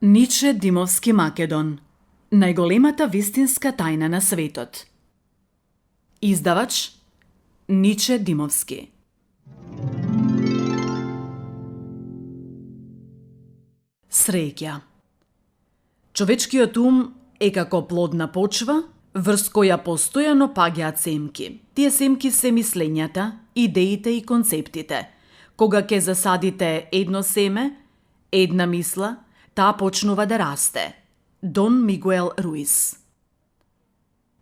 Ниче Димовски Македон. Најголемата вистинска тајна на светот. Издавач Ниче Димовски. Среќа. Човечкиот ум е како плодна почва, врз која постојано паѓаат семки. Тие семки се мислењата, идеите и концептите. Кога ќе засадите едно семе, една мисла, таа почнува да расте. Дон Мигуел Руис.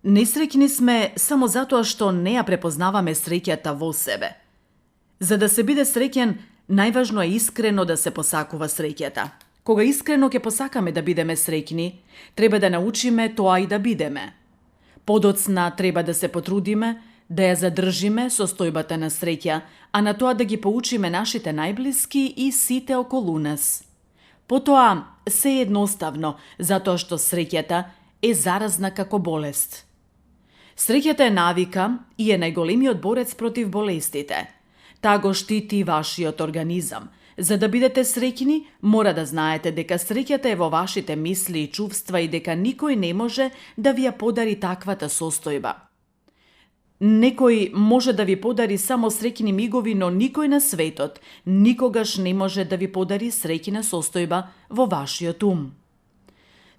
Несреќни сме само затоа што не ја препознаваме среќата во себе. За да се биде среќен, најважно е искрено да се посакува среќата. Кога искрено ќе посакаме да бидеме среќни, треба да научиме тоа и да бидеме. Подоцна треба да се потрудиме, да ја задржиме состојбата на среќа, а на тоа да ги поучиме нашите најблиски и сите околу нас. Потоа се е едноставно, затоа што среќата е заразна како болест. Среќата е навика и е најголемиот борец против болестите. Таа го штити вашиот организам. За да бидете среќни, мора да знаете дека среќата е во вашите мисли и чувства и дека никој не може да ви ја подари таквата состојба. Некој може да ви подари само среќни мигови, но никој на светот никогаш не може да ви подари среќна состојба во вашиот ум.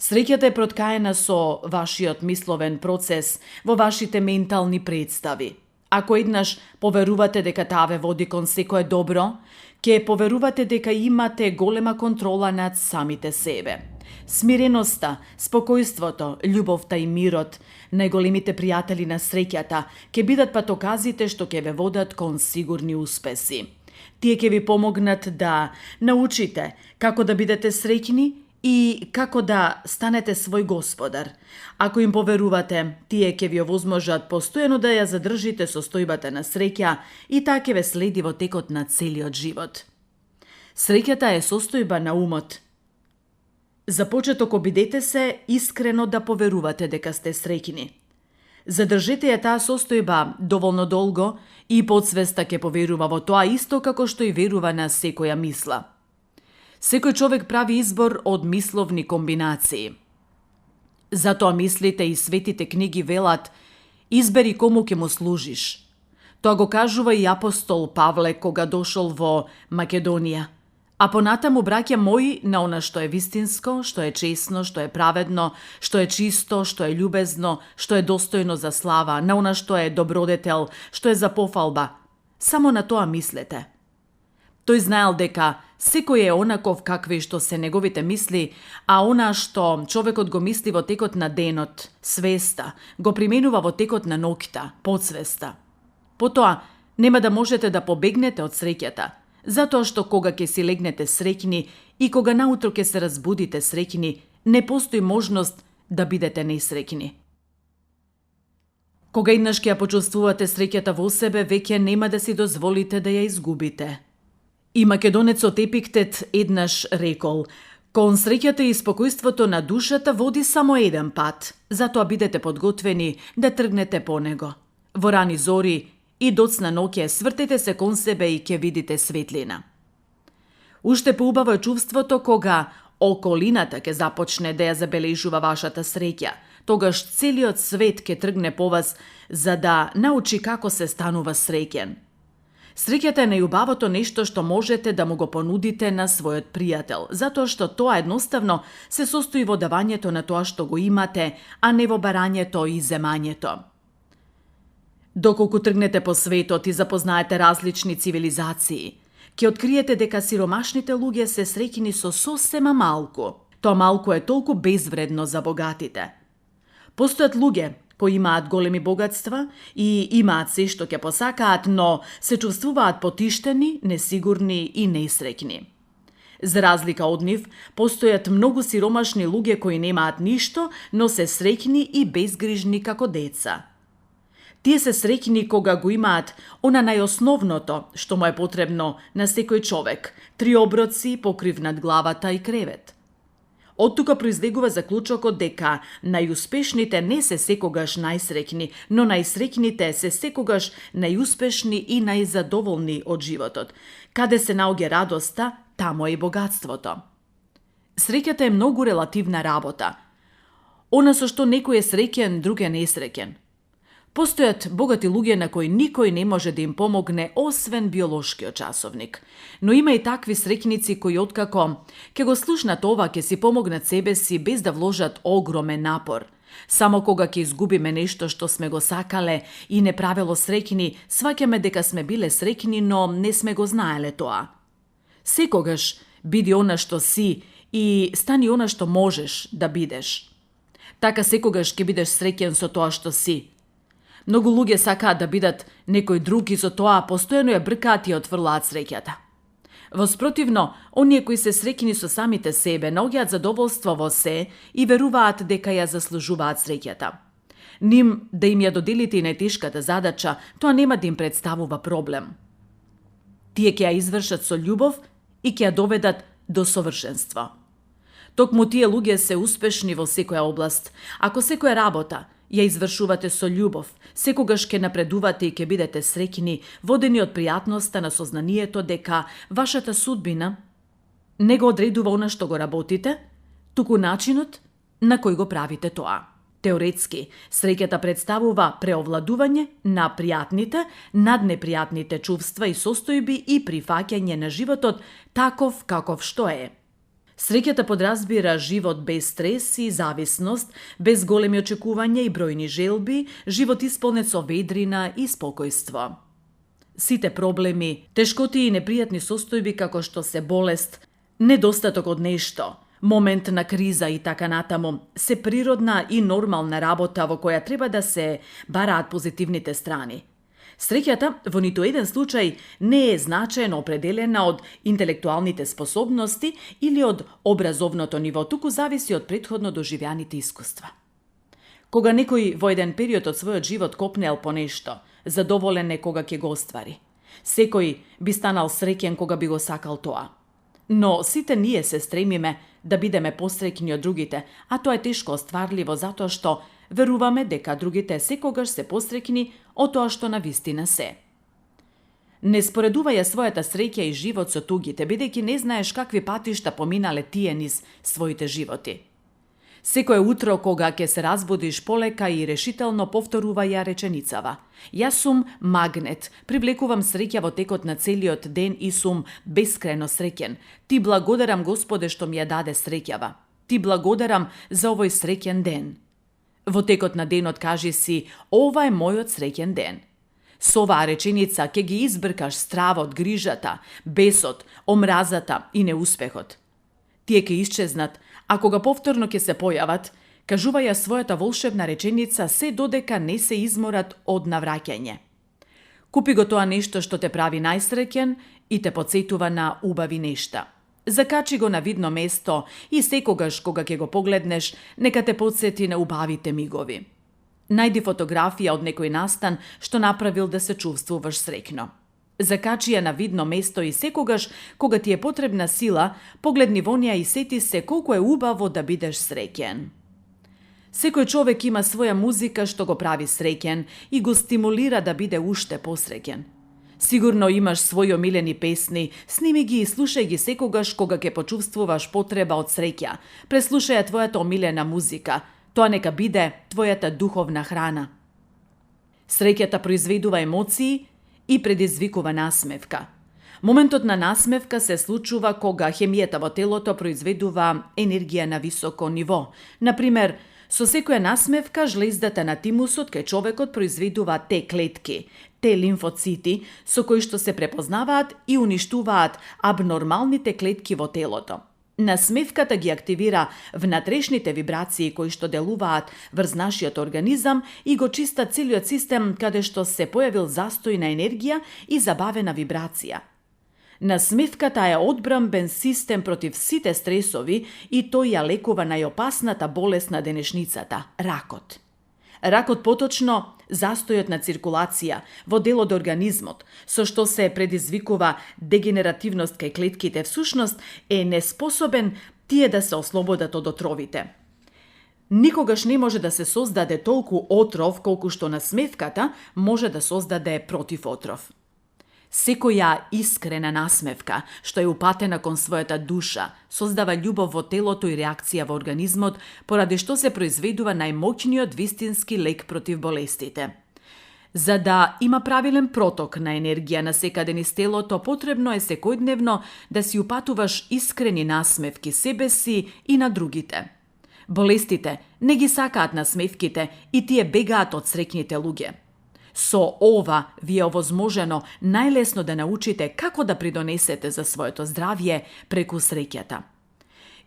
Среќата е проткаена со вашиот мисловен процес, во вашите ментални представи. Ако еднаш поверувате дека таа ве води кон секое добро, ќе поверувате дека имате голема контрола над самите себе. Смиреноста, спокојството, љубовта и мирот, најголемите пријатели на среќата, ќе бидат патоказите што ќе ве водат кон сигурни успеси. Тие ќе ви помогнат да научите како да бидете среќни и како да станете свој господар. Ако им поверувате, тие ќе ви овозможат постојано да ја задржите состојбата на среќа и таа ќе ве следи во текот на целиот живот. Среќата е состојба на умот. За почеток обидете се искрено да поверувате дека сте среќни. Задржете ја таа состојба доволно долго и подсвеста ќе поверува во тоа исто како што и верува на секоја мисла. Секој човек прави избор од мисловни комбинации. Затоа мислите и светите книги велат: избери кому ќе му служиш. Тоа го кажува и апостол Павле кога дошол во Македонија. А понатаму, браќа мои, на она што е вистинско, што е чесно, што е праведно, што е чисто, што е љубезно, што е достојно за слава, на она што е добродетел, што е за пофалба. Само на тоа мислете. Тој знаел дека секој е онаков какви што се неговите мисли, а она што човекот го мисли во текот на денот, свеста, го применува во текот на ноќта, подсвеста. Потоа, нема да можете да побегнете од среќата, затоа што кога ќе си легнете среќни и кога наутро ќе се разбудите среќни, не постои можност да бидете несреќни. Кога еднаш ќе ја почувствувате среќата во себе, веќе нема да си дозволите да ја изгубите. И македонецот Епиктет еднаш рекол: кон среќата и спокојството на душата води само еден пат, затоа бидете подготвени да тргнете по него. Во рани зори и доцна ноќе свртете се кон себе и ќе видите светлина. Уште поубаво е чувството кога околината ќе започне да ја забележува вашата среќа. Тогаш целиот свет ќе тргне по вас за да научи како се станува среќен. Среќата е најубавото нешто што можете да му го понудите на својот пријател, затоа што тоа едноставно се состои во давањето на тоа што го имате, а не во барањето и земањето. Доколку тргнете по светот и запознаете различни цивилизации, ќе откриете дека сиромашните луѓе се среќни со сосема малку. Тоа малку е толку безвредно за богатите. Постојат луѓе кои имаат големи богатства и имаат се што ќе посакаат, но се чувствуваат потиштени, несигурни и несреќни. За разлика од нив, постојат многу сиромашни луѓе кои немаат ништо, но се среќни и безгрижни како деца. Тие се среќни кога го имаат она најосновното што му е потребно на секој човек: 3 оброци, покрив над главата и кревет. Од тука произлегува заклучокот дека најуспешните не се секогаш најсреќни, но најсреќните се секогаш најуспешни и најзадоволни од животот. Каде се наоѓа радоста, тамо е и богатството. Среќата е многу релативна работа. Она со што некој е среќен, друг е несреќен. Постојат богати луѓе на кои никој не може да им помогне освен биолошкиот часовник. Но има и такви среќници кои откако ќе го слушнат ова, ќе си помогнат себе си без да вложат огромен напор. Само кога ќе изгубиме нешто што сме го сакале и не правело среќни, сваќаме дека сме биле среќни, но не сме го знаеле тоа. Секогаш биди она што си и стани она што можеш да бидеш. Така секогаш ќе бидеш среќен со тоа што си. Многу луѓе сакаат да бидат некој друг и за тоа постојано ја бркаат и отфрлаат среќата. Воспротивно, оние кои се среќни со самите себе наоѓаат задоволство во се и веруваат дека ја заслужуваат среќата. Ним да им ја доделите и најтешката задача, тоа нема да им представува проблем. Тие ќе ја извршат со љубов и ќе ја доведат до совршенство. Токму тие луѓе се успешни во секоја област. Ако секоја работа ја извршувате со љубов, секогаш ќе напредувате и ќе бидете среќни, водени од пријатноста на сознанието дека вашата судбина не го одредува она што го работите, туку начинот на кој го правите тоа. Теоретски, среќата представува преовладување на пријатните над непријатните чувства и состојби и прифаќање на животот таков каков што е. Среќата подразбира живот без стрес и зависност, без големи очекувања и бројни желби, живот исполнет со ведрина и спокојство. Сите проблеми, тешкоти и непријатни состојби како што се болест, недостаток од нешто, момент на криза и така натаму, се природна и нормална работа во која треба да се бараат позитивните страни. Среќата во ниту еден случај не е значајно определена од интелектуалните способности или од образовното ниво, туку зависи од претходно доживеаните искуства. Кога некој во еден период од својот живот копнел по нешто, задоволен е кога ќе го оствари. Секој би станал среќен кога би го сакал тоа. Но сите ние се стремиме да бидеме посреќни од другите, а тоа е тешко остварливо затоа што веруваме дека другите секогаш се посреќни од тоа што навистина се. Не споредувај својата среќа и живот со тугите, бидејќи не знаеш какви патишта поминале тие низ своите животи. Секое утро кога ќе се разбудиш полека и решително повторувај ја реченицава. Јас сум магнет, привлекувам среќа во текот на целиот ден и сум бескрајно среќен. Ти благодарам Господе што ми ја даде среќава. Ти благодарам за овој среќен ден. Во текот на денот кажи си, ова е мојот среќен ден. Со оваа реченица ќе ги избркаш стравот, грижата, бесот, омразата и неуспехот. Тие ќе исчезнат, а кога повторно ќе се појават, кажувај ја својата волшебна реченица се додека не се изморат од навраќање. Купи го тоа нешто што те прави најсреќен и те потсетува на убави нешта. Закачи го на видно место и секогаш кога ќе го погледнеш, нека те потсети на убавите мигови. Најди фотографија од некој настан што направил да се чувствуваш среќно. Закачи ја на видно место и секогаш кога ти е потребна сила, погледни во неа и сети се колку е убаво да бидеш среќен. Секој човек има своја музика што го прави среќен и го стимулира да биде уште посреќен. Сигурно имаш своји омилени песни, сними ги и слушај ги секогаш кога ќе почувствуваш потреба од среќа. Преслушај ја твојата омилена музика. Тоа нека биде твојата духовна храна. Среќата произведува емоции и предизвикува насмевка. Моментот на насмевка се случува кога хемијата во телото произведува енергија на високо ниво. Например, со секоја насмевка жлездата на тимусот кај човекот произведува Т клетки, Т лимфоцити, со кои што се препознаваат и уништуваат абнормалните клетки во телото. Насмевката ги активира внатрешните вибрации кои што делуваат врз нашиот организам и го чиста целиот систем каде што се појавил застој на енергија и забавена вибрација. Насмевката е одбрамбен систем против сите стресови и тој ја лекува најопасната болест на денешницата – ракот. Ракот поточно застојот на циркулација во дел од организмот, со што се предизвикува дегенеративност кај клетките, всушност е неспособен тие да се ослободат од отровите. Никогаш не може да се создаде толку отров колку што насмевката може да создаде противотров. Секоја искрена насмевка, што е упатена кон својата душа, создава љубов во телото и реакција во организмот, поради што се произведува најмоќниот вистински лек против болестите. За да има правилен проток на енергија на секаде низ телото, потребно е секојдневно да си упатуваш искрени насмевки себе си и на другите. Болестите не ги сакаат насмевките и тие бегаат од среќните луѓе. Со ова ви е овозможено најлесно да научите како да придонесете за своето здравје преку среќата.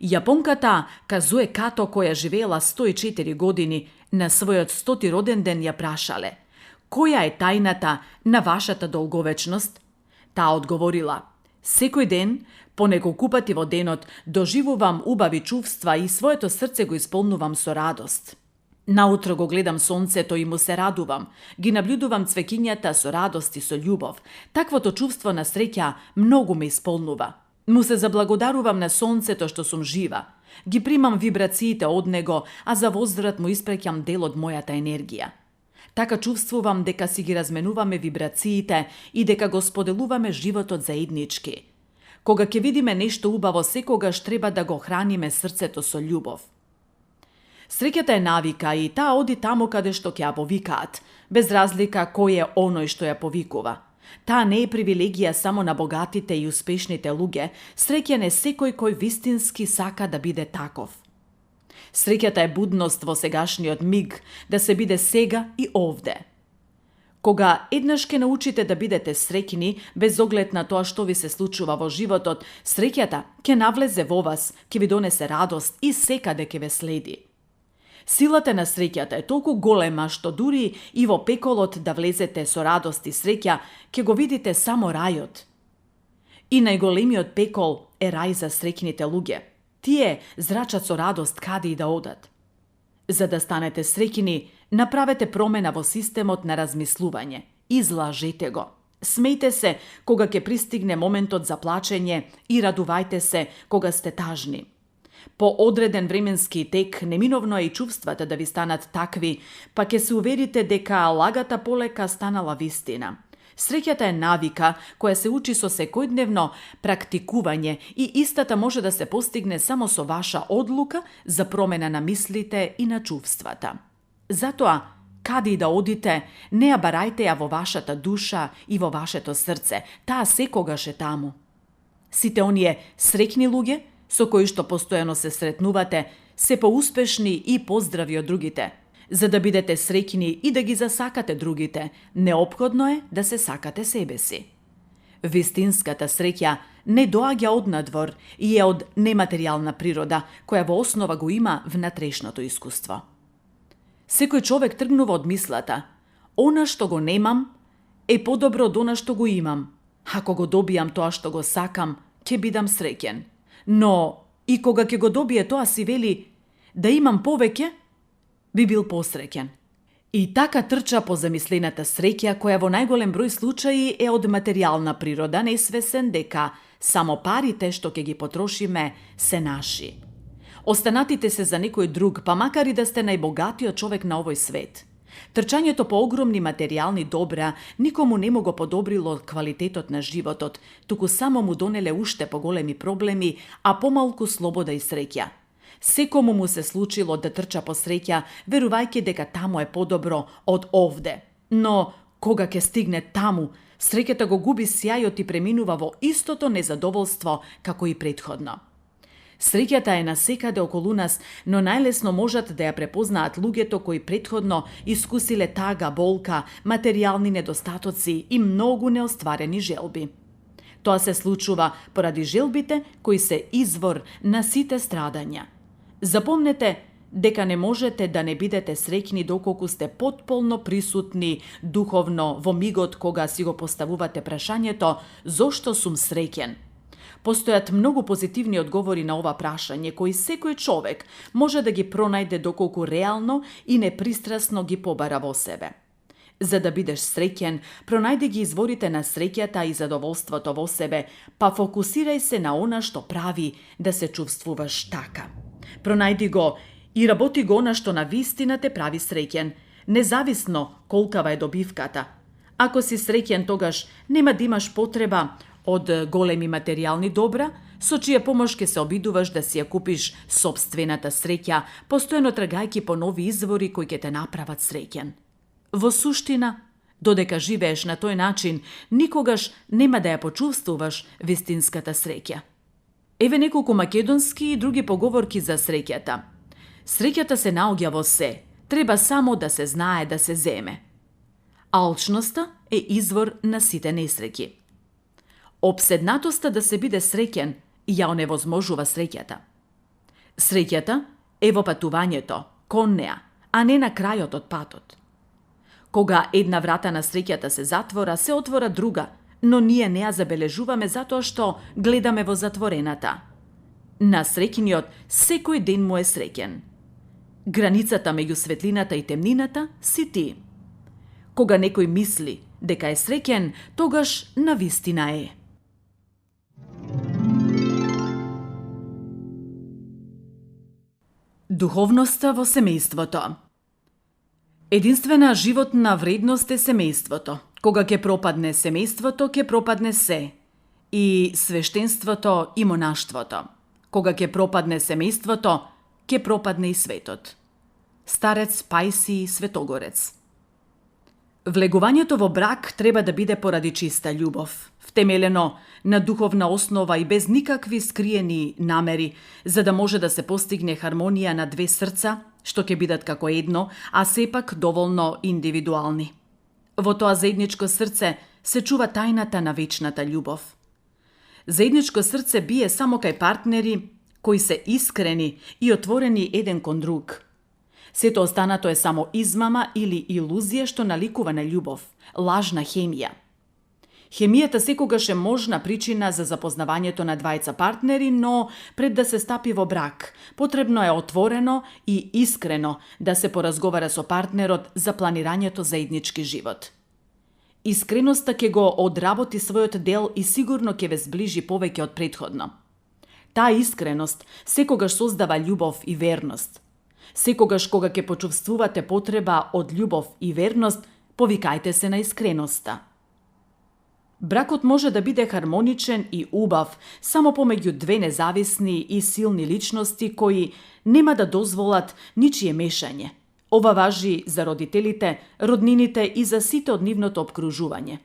Јапонката Казуе Като, која живеела 104 години, на својот 100-ти роден ден ја прашале: "Која е тајната на вашата долговечност?" Таа одговорила: "Секој ден, по неколку пати во денот, доживувам убави чувства и своето срце го исполнувам со радост. Наутро го гледам сонцето и му се радувам, ги наблюдувам цвеќињата со радост и со љубов. Таквото чувство на среќа многу ме исполнува. Му се заблагодарувам на сонцето што сум жива. Ги примам вибрациите од него, а за возврат му испреќам дел од мојата енергија. Така чувствувам дека си ги разменуваме вибрациите и дека го споделуваме животот заеднички. Кога ќе видиме нешто убаво, секогаш треба да го храниме срцето со љубов." Среќата е навика и таа оди таму каде што ќе ја повикаат, без разлика кој е оној што ја повикува. Таа не е привилегија само на богатите и успешните луѓе, среќен е секој кој вистински сака да биде таков. Среќата е будност во сегашниот миг, да се биде сега и овде. Кога еднаш ќе научите да бидете среќни, без оглед на тоа што ви се случува во животот, среќата ќе навлезе во вас, ќе ви донесе радост и секаде ќе ве следи. Силата на среќата е толку голема што дури и во пеколот да влезете со радост и среќа, ќе го видите само рајот. И најголемиот пекол е рај за среќните луѓе. Тие зрачат со радост каде и да одат. За да станете среќни, направете промена во системот на размислување. Излажете го. Смејте се кога ќе пристигне моментот за плачење и радувајте се кога сте тажни. По одреден временски тек, неминовно е и чувствата да ви станат такви, па ќе се уверите дека лагата полека станала вистина. Среќата е навика која се учи со секојдневно практикување и истата може да се постигне само со ваша одлука за промена на мислите и на чувствата. Затоа, каде и да одите, не ја барајте ја во вашата душа и во вашето срце, таа секогаш е таму. Сите оние среќни луѓе со кои што постојано се сретнувате, се поуспешни и поздрави од другите. За да бидете среќни и да ги засакате другите, неопходно е да се сакате себе си. Вистинската среќа не доаѓа од надвор и е од нематеријална природа, која во основа го има внатрешното искуство. Секој човек тргнува од мислата: "Она што го немам е подобро од она што го имам. Ако го добијам тоа што го сакам, ќе бидам среќен." Но и кога ќе го добие тоа, си вели: "Да имам повеќе, би бил посреќен." И така трча по замислената среќа, која во најголем број случаи е од материјална природа, несвесен дека само парите што ќе ги потрошиме се наши. Останатите се за некој друг, па макар и да сте најбогатиот човек на овој свет. Трчањето по огромни материјални добра никому не му го подобрило квалитетот на животот, туку само му донеле уште поголеми проблеми, а помалку слобода и среќа. Секому му се случило да трча по среќа, верувајќи дека таму е подобро од овде. Но кога ќе стигне таму, среќата го губи сјајот и преминува во истото незадоволство како и претходно. Среќата е насекаде околу нас, но најлесно можат да ја препознаат луѓето кои претходно искусиле тага, болка, материјални недостатоци и многу неостварени желби. Тоа се случува поради желбите кои се извор на сите страдања. Запомнете дека не можете да не бидете среќни доколку сте потполно присутни духовно во мигот кога си го поставувате прашањето "Зошто сум среќен?" Постојат многу позитивни одговори на ова прашање кои секој човек може да ги пронајде доколку реално и непристрасно ги побара во себе. За да бидеш среќен, пронајди ги изворите на среќата и задоволството во себе, па фокусирај се на она што прави да се чувствуваш така. Пронајди го и работи го она што на вистина те прави среќен, независно колкава е добивката. Ако си среќен, тогаш нема да имаш потреба од големи материјални добра, со чија помош ќе се обидуваш да си ја купиш сопствената среќа, постојано трагајќи по нови извори кои ќе те направат среќен. Во суштина, додека живееш на тој начин, никогаш нема да ја почувствуваш вистинската среќа. Еве неколку македонски и други поговорки за среќата. Среќата се наоѓа во се, треба само да се знае да се земе. Алчноста е извор на сите несреќи. Обседнатоста да се биде среќен ја оневозможува среќата. Среќата е во патувањето, кон неа, а не на крајот од патот. Кога една врата на среќата се затвора, се отвора друга, но ние не ја забележуваме затоа што гледаме во затворената. На среќниот секој ден му е среќен. Границата меѓу светлината и темнината си ти. Кога некој мисли дека е среќен, тогаш навистина е. Духовноста во семејството. Единствена животна вредност е семејството. Кога ќе пропадне семејството, ќе пропадне се. И свештенството и монаштвото. Кога ќе пропадне семејството, ќе пропадне и светот. Старец Паисий Светогорец. Влегувањето во брак треба да биде поради чиста љубов, втемелено на духовна основа и без никакви скриени намери, за да може да се постигне хармонија на две срца, што ќе бидат како едно, а сепак доволно индивидуални. Во тоа заедничко срце се чува тајната на вечната љубов. Заедничко срце бие само кај партнери кои се искрени и отворени еден кон друг. Сето останато е само измама или илузија што наликува на љубов, лажна хемија. Хемијата секогаш е можна причина за запознавањето на двајца партнери, но пред да се стапи во брак, потребно е отворено и искрено да се поразговара со партнерот за планирањето заеднички живот. Искреноста ќе го одработи својот дел и сигурно ќе ве зближи повеќе од претходно. Таа искреност секогаш создава љубов и верност. Секогаш кога ќе почувствувате потреба од љубов и верност, повикајте се на искреноста. Бракот може да биде хармоничен и убав само помеѓу две независни и силни личности кои нема да дозволат ничие мешање. Ова важи за родителите, роднините и за сите од нивното обкружување.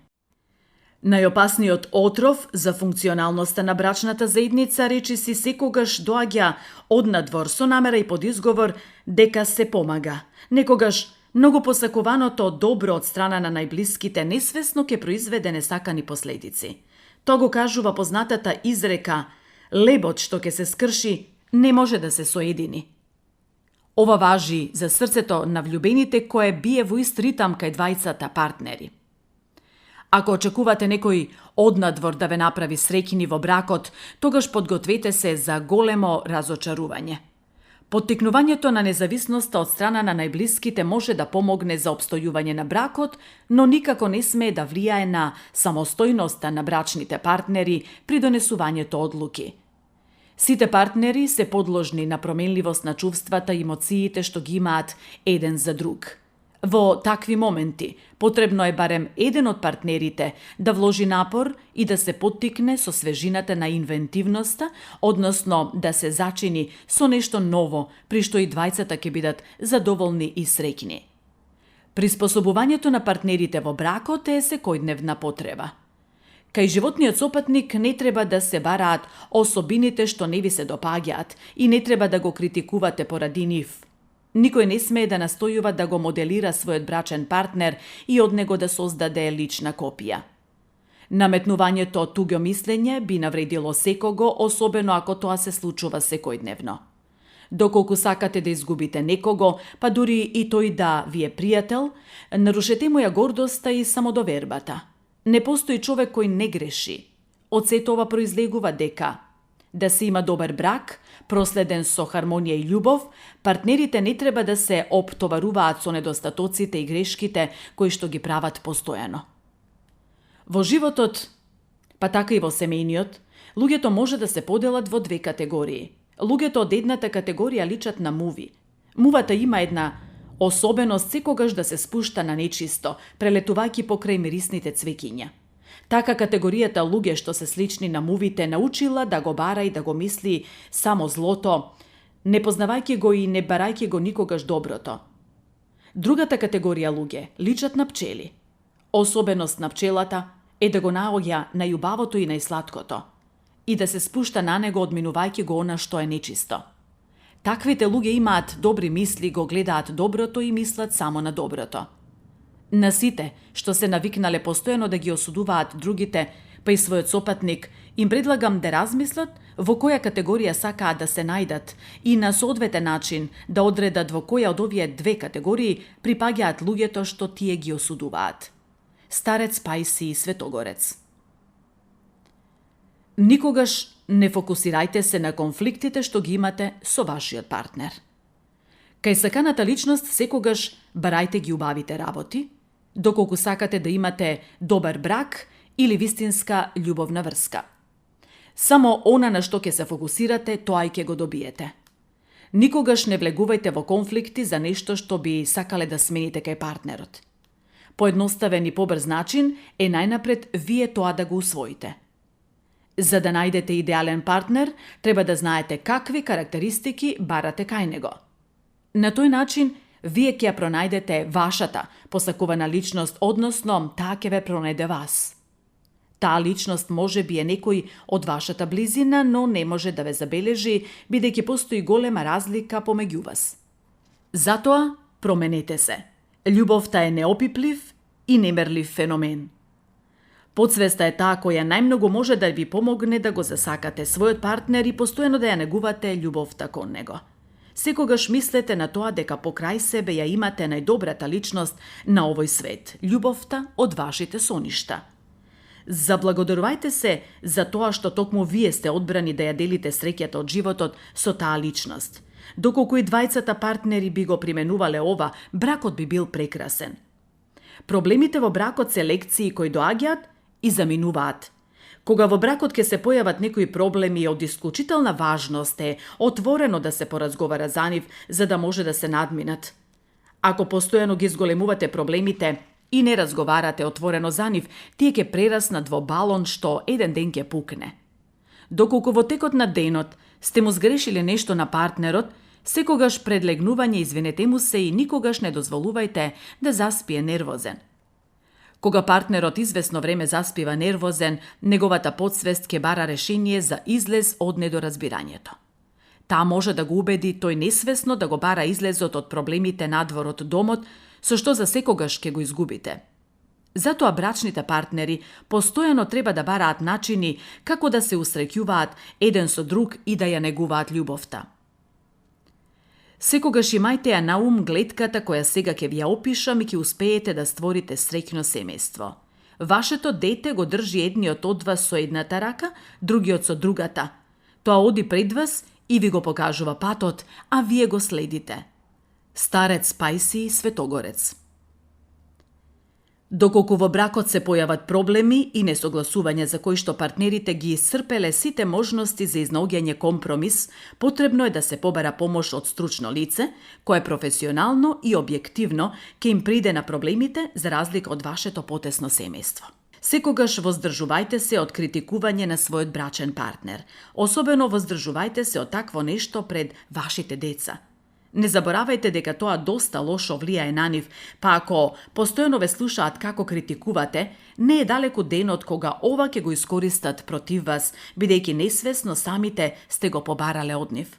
Најопасниот отров за функционалноста на брачната заедница речиси секогаш доаѓа однадвор со намера и под изговор дека се помага. Некогаш многу посакуваното добро од страна на најблиските несвесно ќе произведе несакани последици. Тоа го кажува познатата изрека «Лебот што ќе се скрши не може да се соедини». Ова важи за срцето на влюбените кое бие во ист ритам кај двајцата партнери. Ако очекувате некој однадвор да ве направи среќни во бракот, тогаш подгответе се за големо разочарување. Поттикнувањето на независноста од страна на најблиските може да помогне за опстојување на бракот, но никако не смее да влијае на самостојноста на брачните партнери при донесувањето одлуки. Сите партнери се подложни на променливост на чувствата и емоциите што ги имаат еден за друг. Во такви моменти потребно е барем еден од партнерите да вложи напор и да се поттикне со свежината на инвентивноста, односно да се зачини со нешто ново, при што и двајцата ќе бидат задоволни и среќни. Приспособувањето на партнерите во бракот е секојдневна потреба. Кај животниот сопатник не треба да се бараат особините што не ви се допаѓаат и не треба да го критикувате поради нив. Никој не смее да настојува да го моделира својот брачен партнер и од него да создаде лична копија. Наметнувањето туѓо мислење би навредило секого, особено ако тоа се случува секојдневно. Доколку сакате да изгубите некого, па дури и тој да ви е пријател, нарушете му ја гордоста и самодовербата. Не постои човек кој не греши. Од сето ова произлегува дека да се има добар брак, проследен со хармонија и љубов, партнерите не треба да се оптоваруваат со недостатоците и грешките кои што ги прават постојано. Во животот, па така и во семејниот, луѓето може да се поделат во две категории. Луѓето од едната категорија личат на муви. Мувата има една особеност секогаш да се спушта на нечисто, прелетувајќи покрај мирисните цвеќиња. Така категоријата луѓе што се слични на мувите научила да го бара и да го мисли само злото, не познавајќи го и не барајќи го никогаш доброто. Другата категорија луѓе личат на пчели. Особеност на пчелата е да го наоѓа најубавото и најсладкото и да се спушта на него одминувајќи го она што е нечисто. Таквите луѓе имаат добри мисли, го гледаат доброто и мислат само на доброто. На сите што се навикнале постојано да ги осудуваат другите, па и својот сопатник, им предлагам да размислат во која категорија сакаат да се најдат и на соодветен начин да одредат во која од овие две категории припаѓаат луѓето што тие ги осудуваат. Старец Паисий Светогорец. Никогаш не фокусирајте се на конфликтите што ги имате со вашиот партнер. Кај саканата личност секогаш барајте ги убавите работи, доколку сакате да имате добар брак или вистинска љубовна врска. Само она на што ќе се фокусирате, тоа и ќе го добиете. Никогаш не влегувајте во конфликти за нешто што би сакале да смените кај партнерот. Поедноставен и побрз начин е најнапред вие тоа да го усвоите. За да најдете идеален партнер, треба да знаете какви карактеристики барате кај него. На тој начин, вие ќе ја пронајдете вашата посакувана личност, односно таа ќе ве пронајде вас. Таа личност може би е некој од вашата близина, но не може да ве забележи, бидејќи постои голема разлика помеѓу вас. Затоа, променете се. Љубовта е неопиплив и немерлив феномен. Подсвеста е таа која најмногу може да ви помогне да го засакате својот партнер и постојано да ја негувате љубовта кон него. Секогаш мислете на тоа дека покрај себе ја имате најдобрата личност на овој свет, љубовта од вашите соништа. Заблагодарувајте се за тоа што токму вие сте одбрани да ја делите среќата од животот со таа личност. Доколку и двајцата партнери би го применувале ова, бракот би бил прекрасен. Проблемите во бракот се лекции кои доаѓаат и заминуваат. Кога во бракот ќе се појават некои проблеми од исклучителна важност е отворено да се поразговара за нив, за да може да се надминат. Ако постојано ги зголемувате проблемите и не разговарате отворено за нив, тие ќе прераснат во балон што еден ден ќе пукне. Доколку во текот на денот сте му сгрешили нешто на партнерот, секогаш пред легнување извинете му се и никогаш не дозволувајте да заспие нервозен. Кога партнерот извесно време заспива нервозен, неговата потсвест ќе бара решение за излез од недоразбирањето. Таа може да го убеди тој несвесно да го бара излезот од проблемите надвор од домот, со што за секогаш ќе го изгубите. Затоа брачните партнери постојано треба да бараат начини како да се усреќуваат еден со друг и да ја негуваат љубовта. Секогаш имајте ја на ум глетката која сега ќе ви ја опишам и ќе успеете да створите среќно семејство. Вашето дете го држи едниот од вас со едната рака, другиот со другата. Тоа оди пред вас и ви го покажува патот, а вие го следите. Старец Паисий Светогорец. Доколку во бракот се појават проблеми и несогласувања за кои што партнерите ги исцрпеле сите можности за изнаоѓање компромис, потребно е да се побара помош од стручно лице, кое професионално и објективно ќе им приде на проблемите за разлика од вашето потесно семејство. Секогаш воздржувајте се од критикување на својот брачен партнер. Особено воздржувајте се од такво нешто пред вашите деца. Не заборавајте дека тоа доста лошо влијае на нив, па ако постојано ве слушаат како критикувате, не е далеку денот кога ова ќе го искористат против вас, бидејќи несвесно самите сте го побарале од нив.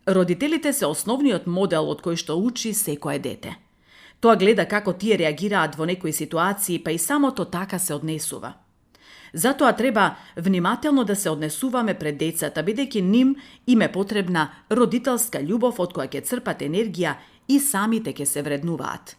Родителите се основниот модел од кој што учи секое дете. Тоа гледа како тие реагираат во некои ситуации, па и самото така се однесува. Затоа треба внимателно да се однесуваме пред децата, бидејќи ним им е потребна родителска љубов од која ќе црпат енергија и самите ќе се вреднуваат.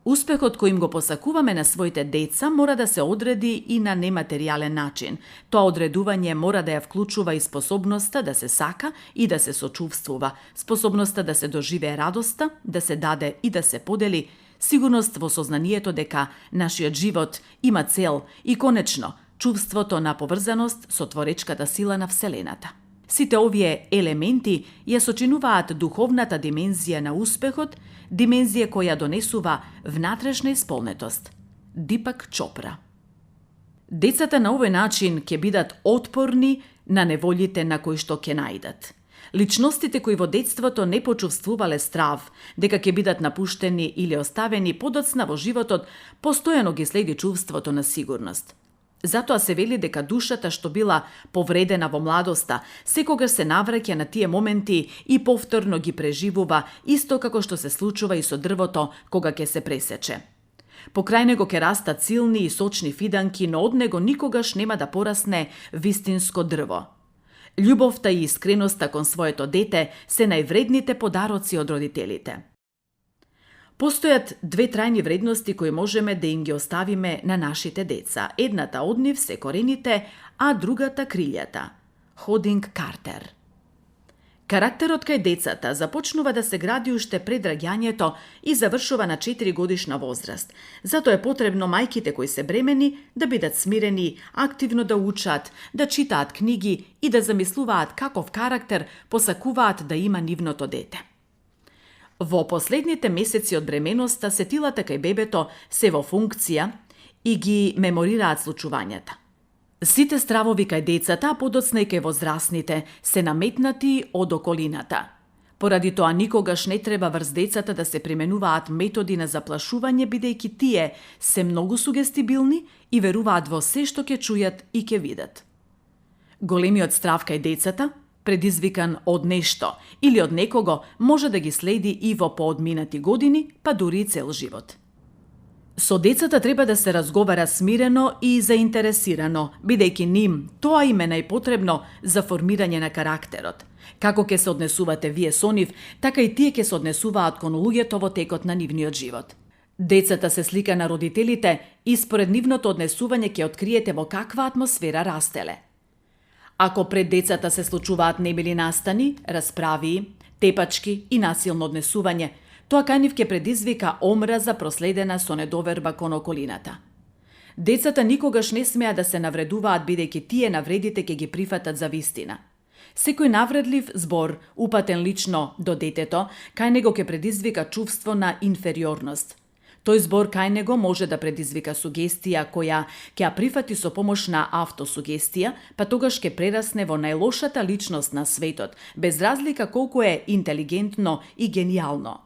Успехот кој им го посакуваме на своите деца мора да се одреди и на нематеријален начин. Тоа одредување мора да ја вклучува и способноста да се сака и да се сочувствува, способноста да се доживее радоста, да се даде и да се подели, сигурност во сознанието дека нашиот живот има цел и конечно чувството на поврзаност со творечката сила на Вселената. Сите овие елементи ја сочинуваат духовната димензија на успехот, Димензија која донесува внатрешна исполнетост. Дипак Чопра. Децата на овој начин ќе бидат отпорни на неволите на кои што ќе најдат. Личностите кои во детството не почувствувале страв дека ќе бидат напуштени или оставени подоцна во животот, постојано ги следи чувството на сигурност. Затоа се вели дека душата што била повредена во младоста, секогаш се навраќа на тие моменти и повторно ги преживува, исто како што се случува и со дрвото кога ќе се пресече. Покрај него ќе растат силни и сочни фиданки, но од него никогаш нема да порасне вистинско дрво. Љубовта и искреноста кон своето дете се највредните подароци од родителите. Постојат две трајни вредности кои можеме да им ги оставиме на нашите деца. Едната од нив се корените, а другата крилјата. Ходинг Картер. Карактерот кај децата започнува да се гради уште пред раѓањето и завршува на 4 годишна возраст. Затоа е потребно мајките кои се бремени да бидат смирени, активно да учат, да читаат книги и да замислуваат каков карактер посакуваат да има нивното дете. Во последните месеци од бременоста сетилата кај бебето се во функција и ги меморираат случувањата. Сите стравови кај децата, а подоцна и кај возрастните, се наметнати од околината. Поради тоа никогаш не треба врз децата да се применуваат методи на заплашување, бидејќи тие се многу сугестибилни и веруваат во се што ќе чујат и ќе видат. Големиот страв кај децата, предизвикан од нешто или од некого, може да ги следи и во поодминати години, па дури и цел живот. Со децата треба да се разговара смирено и заинтересирано, бидејќи ним тоа им е најпотребно за формирање на карактерот. Како ќе се однесувате вие со нив, така и тие ќе се однесуваат кон луѓето во текот на нивниот живот. Децата се слика на родителите и според нивното однесување ќе откриете во каква атмосфера растеле. Ако пред децата се случуваат немили настани, расправи, тепачки и насилно однесување, тоа кај нив ќе предизвика омраза проследена со недоверба кон околината. Децата никогаш не смеа да се навредуваат, бидејќи тие навредите ќе ги прифатат за вистина. Секој навредлив збор, упатен лично до детето, кај него ќе предизвика чувство на инфериорност. Тој збор кај него може да предизвика сугестија која ќе ја прифати со помош на автосугестија, па тогаш ќе прерасне во најлошата личност на светот, без разлика колку е интелигентно и генијално.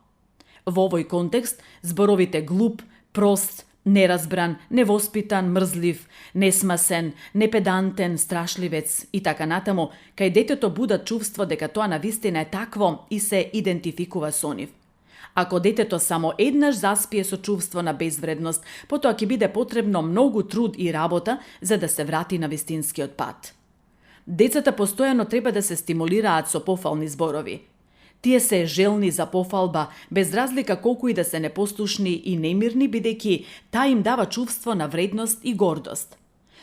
Во овој контекст, зборовите глуп, прост, неразбран, невоспитан, мрзлив, несмасен, непедантен, страшливец и така натаму, кај детето будат чувство дека тоа навистина е такво и се идентификува со нив. Ако детето само еднаш заспие со чувство на безвредност, потоа ќе биде потребно многу труд и работа за да се врати на вистинскиот пат. Децата постојано треба да се стимулираат со пофални зборови. Тие се желни за пофалба, без разлика колку и да се непослушни и немирни, бидејќи таа им дава чувство на вредност и гордост.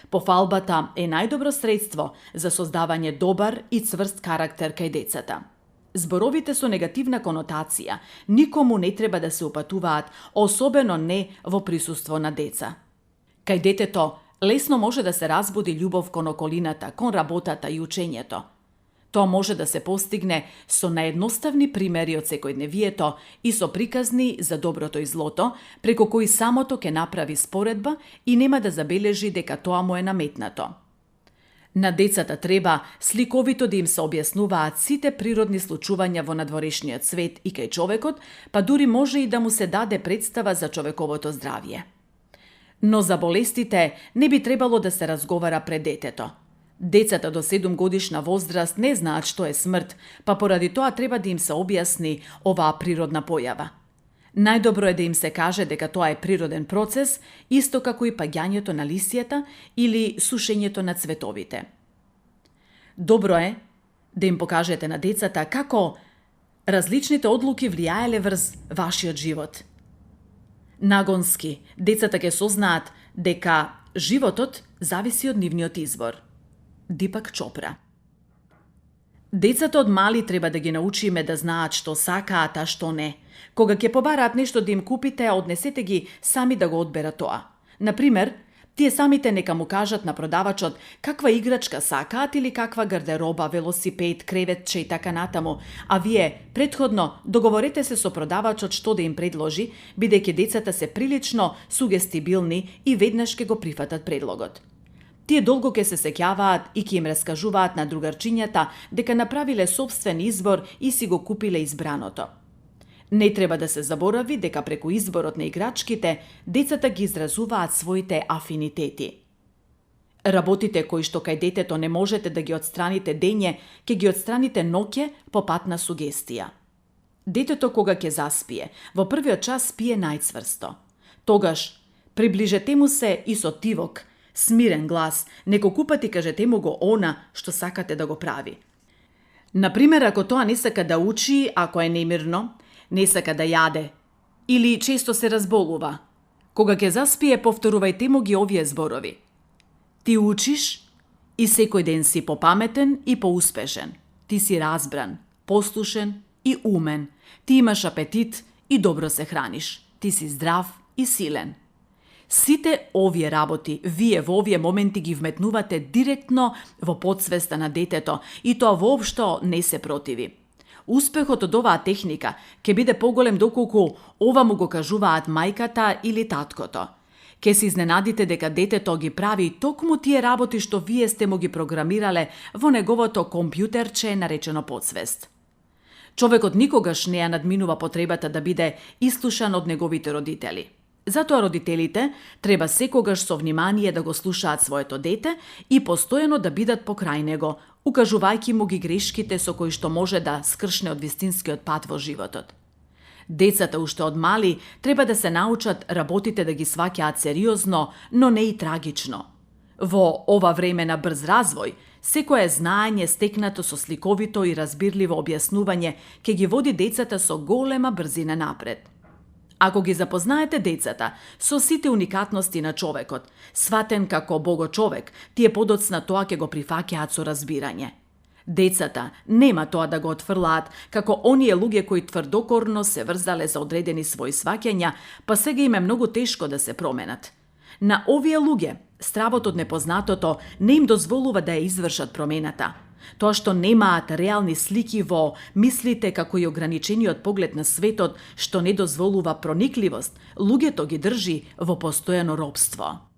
Пофалбата е најдобро средство за создавање добар и цврст карактер кај децата. Зборовите со негативна конотација никому не треба да се упатуваат, особено не во присуство на деца. Кај детето лесно може да се разбуди љубов кон околината, кон работата и учењето. Тоа може да се постигне со наедноставни примери од секојдневието и со приказни за доброто и злото, преку кои самото ќе направи споредба и нема да забележи дека тоа му е наметнато. На децата треба сликовито да им се објаснуваат сите природни случувања во надворешниот свет и кај човекот, па дури може и да му се даде представа за човековото здравје. Но за болестите не би требало да се разговара пред детето. Децата до 7 годишна возраст не знаат што е смрт, па поради тоа треба да им се објасни оваа природна појава. Најдобро е да им се каже дека тоа е природен процес, исто како и паѓањето на лисјата или сушењето на цветовите. Добро е да им покажете на децата како различните одлуки влијаеле врз вашиот живот. Нагонски, децата ќе сознаат дека животот зависи од нивниот избор. Дипак Чопра. Децата од мали треба да ги научиме да знаат што сакаат, а што не. Кога ќе побараат нешто да им купите, однесете ги сами да го одберат тоа. Например, Тие самите нека му кажат на продавачот каква играчка сакаат или каква гардероба, велосипед, креветче и така натаму, а вие претходно договорете се со продавачот што да им предложи, бидејќи децата се прилично сугестибилни и веднаш ќе го прифатат предлогот. Тие долго ќе се сеќаваат и ќе им раскажуваат на другарчињата дека направиле собствен избор и си го купиле избраното. Не треба да се заборави дека преку изборот на играчките, децата ги изразуваат своите афинитети. Работите кои што кај детето не можете да ги отстраните дење, ќе ги отстраните ноќе по пат на сугестија. Детето кога ќе заспие, во првиот час спие најцврсто. Тогаш, приближете му се и со тивок, смирен глас, неколку пати кажете му го она што сакате да го прави. Например, ако тоа не сака да учи, ако е немирно, не сака да јаде или често се разболува. Кога ќе заспие, повторувајте му ги овие зборови. Ти учиш и секој ден си попаметен и поуспешен. Ти си разбран, послушен и умен. Ти имаш апетит и добро се храниш. Ти си здрав и силен. Сите овие работи вие во овие моменти ги вметнувате директно во подсвеста на детето и тоа воопшто не се противи. Успехот од оваа техника ќе биде поголем доколку ова му го кажуваат мајката или таткото. Ке се изненадите дека детето ги прави токму тие работи што вие сте му ги програмирале во неговото компјутерче наречено подсвест. Човекот никогаш не ја надминува потребата да биде ислушан од неговите родители. Затоа родителите треба секогаш со внимание да го слушаат своето дете и постојано да бидат покрај него, укажувајќи му ги грешките со кои што може да скршне од вистинскиот пат во животот. Децата уште од мали треба да се научат работите да ги сваќаат сериозно, но не и трагично. Во ова време на брз развој, секое знаење стекнато со сликовито и разбирливо објаснување ќе ги води децата со голема брзина напред. Ако ги запознаете децата со сите уникатности на човекот, сватен како богочовек, тие подоцна тоа ќе го прифаќаат со разбирање. Децата нема тоа да го отфрлаат како оние луѓе кои тврдокорно се врзале за одредени своји сваќања, па сега им е многу тешко да се променат. На овие луѓе стравот од непознатото не им дозволува да ја извршат промената. Тоа што немаат реални слики во мислите како и ограничениот поглед на светот што не дозволува проникливост, луѓето ги држи во постојано робство.